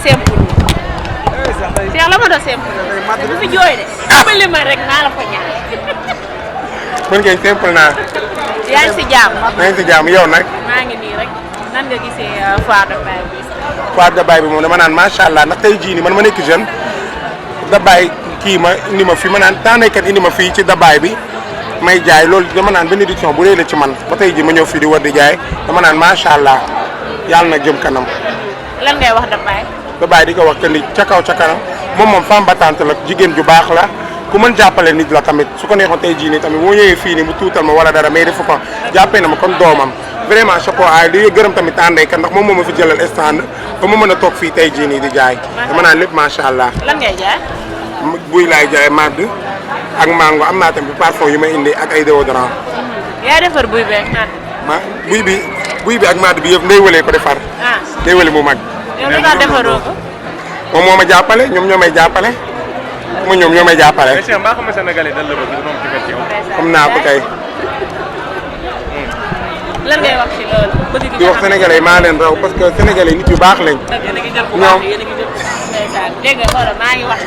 simple Cheikh la ma doon simple te bu fi jooy de dimbali ma rek naa la ko ñaan mën ngeen simple naa yaa ngi si jàmm yow nag maa ngi nii rek nan nga gisee foire de Baye bi foire de Baye bi moom dama naan macha allah ndax tey jii nii man ma nekk jeune da Baye kii ma indi ma fi ma naan tànneekat indi ma fii ci da Baye bi may jaay loolu dama naan bénédiction bu rëy la ci man ba tey jii ma ñëw fii di war di jaay dama naan macha allah yàlla na jëm kanam. lan ngay wax da Baye. da Baye di ko wax que ni ca kaw ca kanam moom femme battante la jigéen ju baax la ku mën jàppale nit la tamit su ko neexoon tey jii nii tamit moo ñëwee fii nii mu tuutal ma wala dara mais defu ko jàppee na ma kon doomam vraiment chapeau ay di gërëm tamit àndaykat ndax moom moo ma fi jëlal stand ba ma mën a toog fii tey jii nii di jaay. dama naan lépp macha allah. lan ngay jaay. buy laay jaay màdd ak mango am naa tamit parfum yu may indi ak ay déodorant. yaa defar buy bi ak màdd. buy bi ak màdd bi yëpp ndey wëlee ko defar. ndey wëlee mu mag. yow lu tax defaroo ko. moom moo ma jàppale ñoom ñoo may jàppale. ñoom ñoo may jàppale. mais Cheikh mbaa xam nga Sénégalais dañ la bëgg du noonu ci yow. xam naa ko kay. lan ngay wax ci loolu. bëgg di wax sénégalais maa leen raw parce que sénégalais nit yu baax lañ. ñoom dégg nga xoolal maa ngi wax.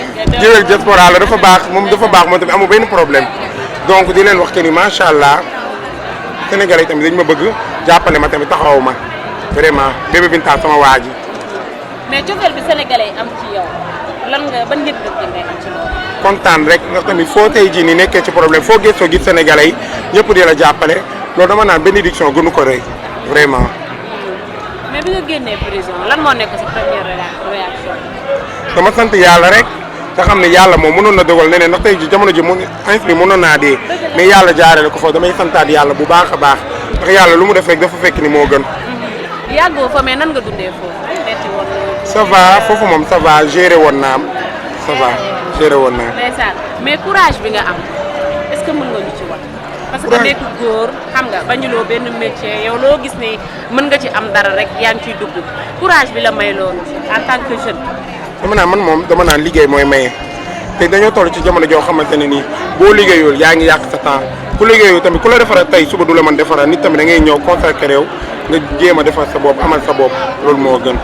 jëwel diaspora la dafa baax moom tamit amul benn problème donc di leen wax que ni macha allah sénégalais tamit dañ ma bëgg jàppale ma tamit taxaw ma vraiment bébé Binta sama waa ji. mais cofeel bi sénégalais yi am ci yow lan nga ban yëg-yëg ngay am ci loolu. kontaan rek nga tamit foo tey jii nii nekkee ci problème foo gëstoo gis sénégalais yi ñëpp di la jàppale loolu dama naan bénédiction gënu ko rëy vraiment. mais bi nga génnee prison lan moo nekk sa première réaction. dama sant yàlla rek nga xam ne yàlla moom mënoon na dogal neneen ndax tey ji jamono ji mu inscrit mënoon naa dee mais yàlla jaarale ko foofu damay santaat yàlla bu baax a baax ndax yàlla lu mu def rek dafa fekk ni moo gën. yàggoo fa mais nan nga dundee foofu metti woon ça va foofu moom ça va géré woon naa am ça va géré woon naa. ndeysaan mais courage bi nga am est-ce que mën nga ñu ci wax. parce que nekk góor xam nga bañuloo benn métier yow loo gis ni mën nga ci am dara rek yaa ngi ciy dugg courage bi la may loolu en tant que jeune. dama naan liggéey mooy maye te dañoo toll ci jamono joo xamante ne nii boo liggéeyul yaa ngi yàq sa temps ku liggéeyul tamit ku la defaral tey suba du la mën defaral nit tamit da ngay ñëw consacré yow nga jéem a defar sa bopp amal sa bopp loolu moo gën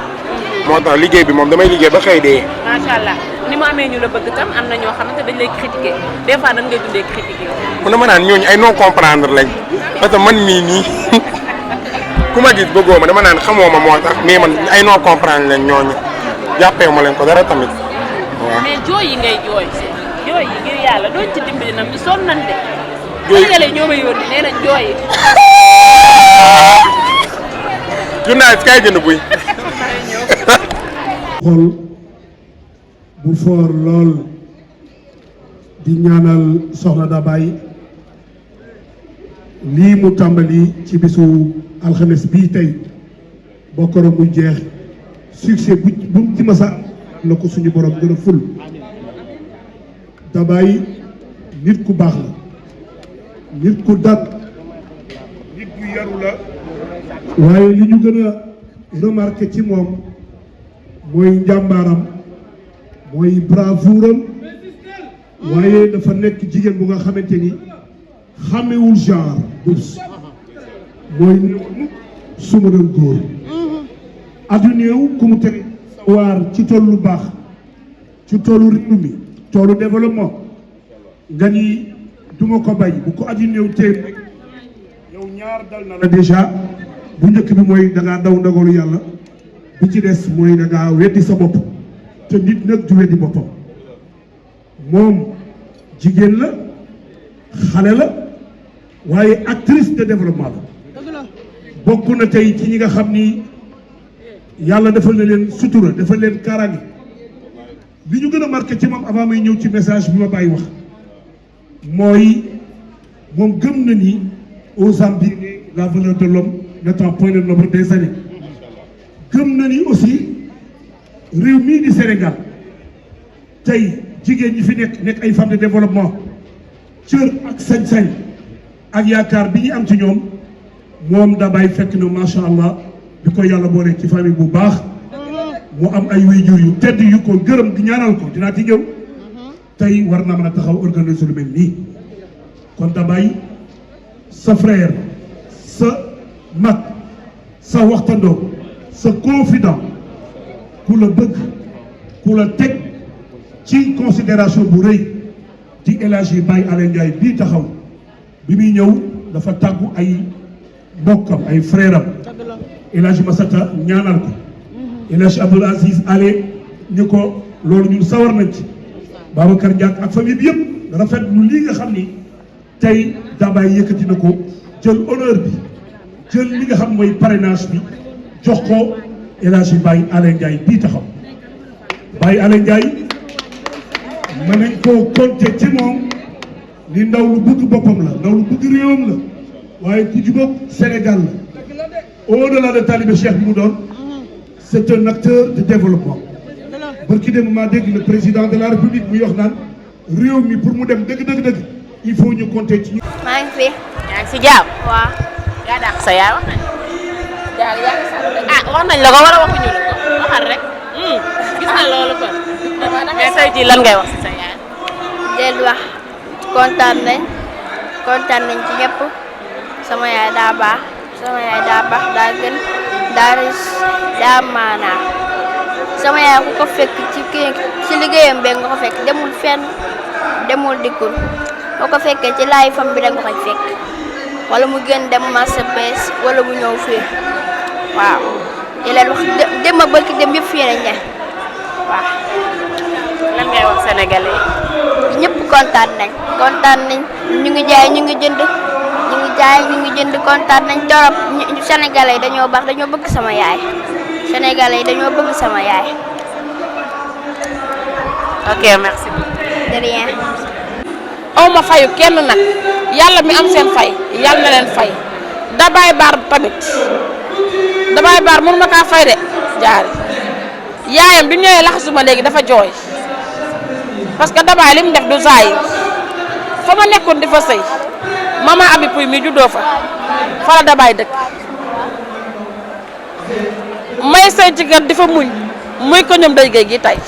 moo tax liggéey bi moom damay liggéey ba xëy dee. macha allah ni mu amee ñu la bëgg tam am na ñoo xamante dañ lay critiquer des fois nan ngay dundee critiquer. mun na ma naan ñooñu ay non comprendre lañ parce que man mii nii ku ma gis bëggoo ma dama naan xamoo ma moo tax mais man ay non comprendre lañ ñooñu jàppee ma leen ko dara tamit waaw. mais jooy yi ngay jooy yi ngir yàlla dooñu ci dimbali nam ñu sonn nañ de. jooy yi ñoo ma yónni nee nañ jooy yi. journaliste kay jënd buy. xol bu foor lool di ñaanal soxna da Baye lii mu tàmbali ci bisu alxames bii tey bokkoro mu jeex succès bu mu ci masa la ko suñu borom gën a ful da Baye nit ku baax la nit ku dat nit ku yaru la waaye li ñu gën a remarqué ci moom mooy njàmbaaram mooy bravoure am waaye dafa nekk jigéen bu nga xamante ni xamewul genre bés mooy su ma doon góor addunéew ku mu teg waar ci toolu baax ci toolu réew mi toolu développement nga ni duma ko bay bu ko addunéew téye rek yow ñaar dal na la déjà bu njëkk bi mooy da ngaa daw ndogalu yàlla bi ci des mooy da ngaa weddi sa bopp te nit nag du weddi boppam moom jigéen la xale la waaye actrice de développement la bokk na tey ci ñi nga xam ni yàlla defal na leen sutura defal leen kaaraange li ñu gën a marqué ci moom avant may ñëw ci message bi ma bàyyi wax mooy moom gëm na ni aux Américains la valeur de l'homme n'étant point le nombre des années gëm na ni aussi réew mii di Sénégal tey jigéen ñi fi nekk ay femmes de développement cër ak sañ-sañ ak yaakaar bi ñu am ci ñoom moom da Baye fekk na macha allah bi ko yàlla boole ci famille bu baax mu am ay waajur yu tedd yu ko gërëm di ñaanal ko dinaa ci ñëw tey war na mën a taxaw organiser lu mel nii kon da Baye sa frère sa mag sa waxtandoo sa confident ku la bëgg ku la teg ci considération bu rëy di El Hadji Baye Alé Ndiaye bii taxaw bi muy ñëw dafa tàggu ay mbokkam ay frère am El Hadji Massata ñaanal ko El Hadji Abdoul Aziz Alé ni ko loolu ñun sawar nañ ci Babacar Diack ak famille bi yëpp rafet lu lii nga xam ni tey Dabaye yëkkati na ko jël honneur bi jël li nga xam mooy parrainage bi jox ko El Hadji Baye Alé Ndiaye bii taxaw Baye Alé Ndiaye mën nañ koo compter ci moom ni ndaw lu bëgg boppam la ndaw lu bëgg réewam la waaye ku jubóog Sénégal la au-delà de talibé Cheikh bi mu doon c'est un acteur de développement barki dem maa dégg le président de la République muy wax naan réew mi pour mu dem dëgg il faut ñu compter ci ñu. maa ngi fi. yaa ngi si jaaw. waaw. yaa dàq sa yaay wax nañ. wax nañ la ko wala waxuñu la ko waxal rek. gis na loolu kon. mais tey jii lan ngay wax si sa yaay. del wax kontaan nañ ci ñëpp sama yaay daa baax daa gën daa riis daa maanaa sama yaay ku ko fekk ci liggéeyam be nga ko fekk demul fenn demul dikkul boo ko fekkee ci laay fam bi da nga koy fekk wala mu gën dem marché bees wala mu ñëw fii waaw di leen wax dem a bëgg dem yëpp fii nañ ne waaw. lan ngay wax sénégalais yi. ñëpp kontaan nañ ñu ngi jaay ñu ngi jënd kontaan nañ torop sénégalais yi dañoo baax dañoo bëgg sama yaay ok merci beaucoup. de rien. aw ma fayu kenn nag yàlla mi am seen fay yàlla na leen fay Dabaye Bar tamit Dabaye Bar mënu ma kaa fay de jaari yaayam bi ñëwee laxasuma léegi dafa jooy parce que Dabaye li mu def du saayir fa ma nekkoon di fa sëy mama abi puy mi juddoo fa la Dabaye dëkk may sëy ci kër di fa muñ muy ko ñoom day géej gi tey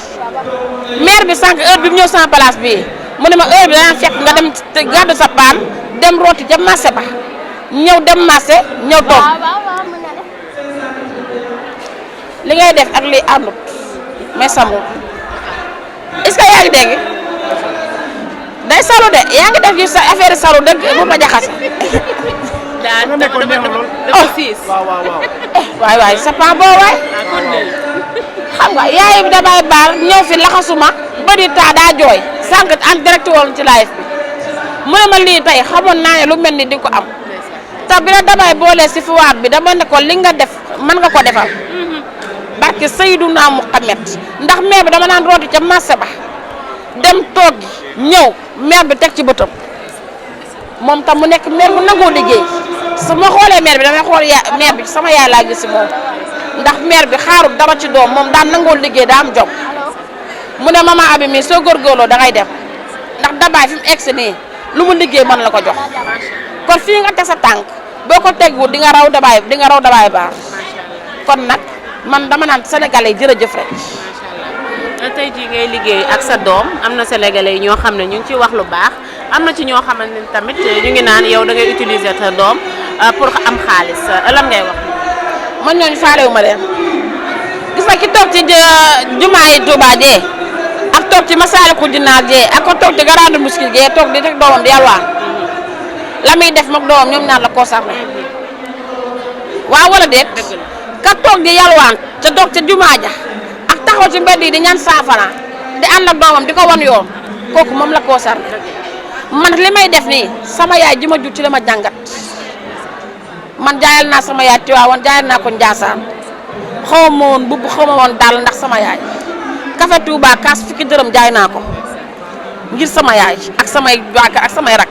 maire bi sànq heure bi mu ñëw sama place bii mu ne ma heure bi dana fekk nga dem gàddu sa paan dem rooti ca marché ba ñëw dem marché ñëw toog li ngay def ak li àndut mais samul est-ce que yaa ngi dégg day salu de yaa ngi def yu sa affaire salu dëgg bu ma jaxase dafa siis. waay sa paa boo waay xam nga yaay bi Dabaye Bar ñëw fi laxasuma ba di taa daa jooy sànq en direct woon ci live bi mu ne ma lii tey xamoon naa ne lu mel ni di ko am te bi la Dabaye boolee si fuwaat bi dama ne ko li nga def mën nga ko defal barke Seydina Muhammad ndax maire bi dama naan rooti ca marché ba dem toog ñëw maire bi teg ci bëtam moom tam mu nekk maire bu nangoo liggéey su ma xoolee maire bi damay xool maire bi sama yaay laa gis si moom ndax maire bi xaarul dara ci doom moom daan nangoo liggéey daa am jom mu ne mama abi mi soo góorgóorloo da ngay dem ndax Dabaye fi mu egg si nii lu mu liggéey mën la ko jox kon fii nga teg sa tànk boo ko tegwul di nga raw Dabaye Bar kon nag man dama naan sénégalais jërëjëf rek. tey jii ngay liggéey ak sa doom am na sénégalais yi ñoo xam ne ñu ngi ciy wax lu baax am na ci ñoo xamante ne tamit ñu ngi naan yow da ngay utiliser sa doom pour am xaalis lan ngay wax. man ñooñu faalewu ma leen gis nga ki toog ci jumaa yi Touba jee ak toog ci Masaalikul Jinaan jee ak ko toog ci Grande Mosquée jee toog di teg doomam di yalwaan la muy def moom doomam ñoom ñaar la concerné waaw wala déet ka toog di yalwaan ca toog ca jumaa ja ak taxaw ci mbedd yi di ñaan saafara di ànd ak doomam di ko wan yoon kooku moom la concerné man li may def nii sama yaay ji ma jur ci la ma jàngat man jaayal naa sama yaay Tiwaawan jaayal naa ko Njaasaan xaw ma woon bubb xaw ma woon daal ndax sama yaay café Touba kaas fukki dërëm jaay naa ko ngir sama yaay ak samay waaka ak samay rak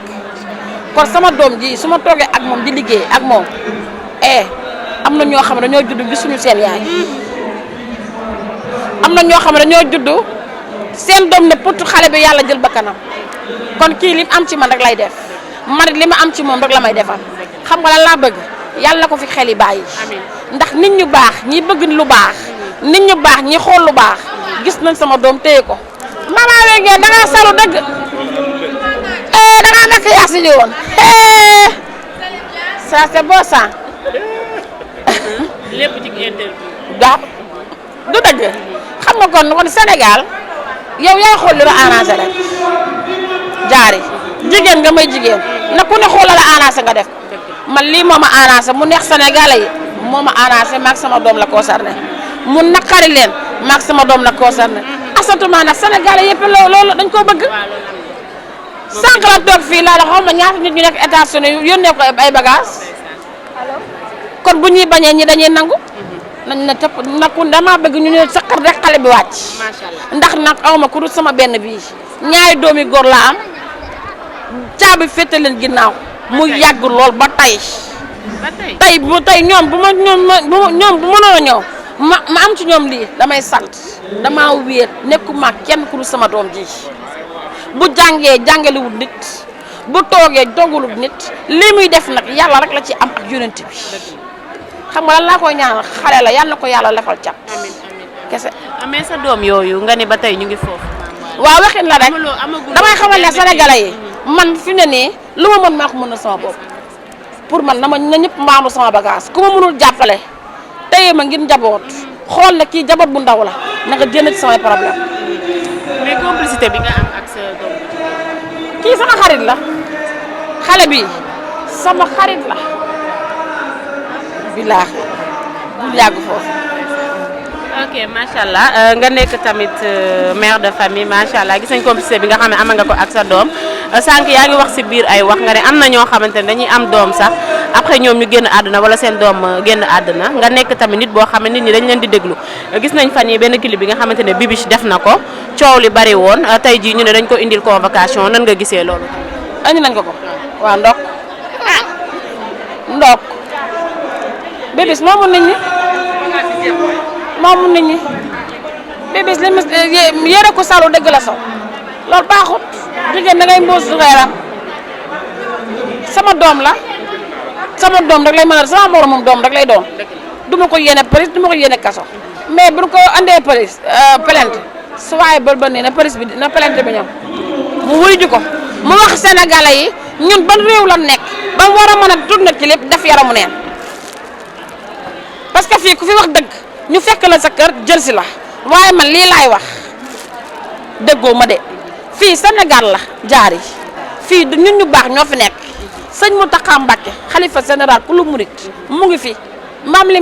kon sama doom ji su ma toogee ak moom di liggéey ak moom am na ñoo xam ne dañoo judd gisuñu seen yaay am na ñoo xam ne dañoo judd seen doom ne pour xale bi yàlla jël ba kanam kon kii li mu am ci man rek lay def man li ma am ci moom rek la may defal xam nga lan laa bëgg yàlla na ko fi xel yi bàyyi ndax nit ñu baax ñi bëgg lu baax nit ñu baax ñi xool lu baax gis nañ sama doom téye ko mama wenge da ngaa salu dëgg da ngaa nekk yaa si woon ça c'est beau ça lépp ci interview. waaw du dëgg xam nga kon Sénégal yow yaay xool li la arrangé rek jaari jigéen nga may jigéen na ku ne xoolal la arrangé nga def man lii moo ma arrangé mu neex Sénégalais yi moo ma arrangé maag sama doom la concerné mu naqari leen maag sama doom la concerné asantuma nag Sénégalais yëpp loolu dañ koo bëgg sànq la toog fii laa la xaw ma ñaata nit ñu nekk États-Unis yónnee ko ay bagages kon bu ñuy bañee ñi dañuy nangu nañ na tëpp naku dama bëgg ñu ne saqar rek xale bi wàcc ndax nag awma ku dul sama benn bii ñaari doomi góor laa am caabi féete leen ginnaaw mu yàgg lool ba tey ñoom bu mënoon a ñëw ma am ci ñoom lii damay sant dama wéet nekkuma kenn ku dul sama doom ji bu jàngee jàngalewul nit bu toogee toogalul nit lii muy def nag yàlla rek la ci am ak yonent bi xam nga lan laa koy ñaanal xale la yàlla na ko yàlla lefal cat kese. mais sa doom yooyu nga ne ba tey ñu ngi foofu. waaw waxin la rek damay xamal ne sénégalais yi man fi ne nii lu ma mën maa ko mën na sama bopp pour man na ñëpp maamu sama bagage ku ma mënul jàppale tey ma ngir njaboot xool na kii njaboot bu ndaw la na nga génn ci samay problème. mais complicité bi nga am ak sa doom. kii sama xarit la xale bi sama xarit la billaahi bul yàgg foofu. ok macha allah nga nekk tamit mère de famille macha allah gis nañ complicité bi nga xam ne am nga ko ak sa doom sànq yaa ngi wax si biir ay wax nga ne am na ñoo xamante ne dañuy am doom sax après ñoom ñu génn àdduna wala seen doom génn àdduna nga nekk tamit nit boo xam ne nit ñi dañ leen di déglu gis nañ fan yi benn clip bi nga xamante ne Bibiche def na ko coow li bari woon tey jii ñu ne dañ ko indil convocation nan nga gisee loolu. andi nañ ko waaw ndok Bibiche moomu nit ñi moomu nit ñi Bibiche li mu yére ko salu dëgg la so loolu baaxut jigéen da ngay mbuus reeram sama doom la sama doom rek lay mën a sama moromam doom rek lay doon duma ko yéene police duma ko yéene kaso mais bu ko andee police plainte su waaye bël ba nii na police bi na plainte bi ñëw mu wuy ji ko mu wax sénégalais yi ñun ban réew la nekk ba mu war a mën a tourner ci lépp def yaramu neen parce que fii ku fi wax dëgg ñu fekk la sa kër jël si la waaye man lii laay wax déggoo ma de fii Sénégal la jaar yi fii ñun ñu baax ñoo fi nekk sëñ Mountakha Mbacké xalifa général ku lu murit mu ngi fi maam li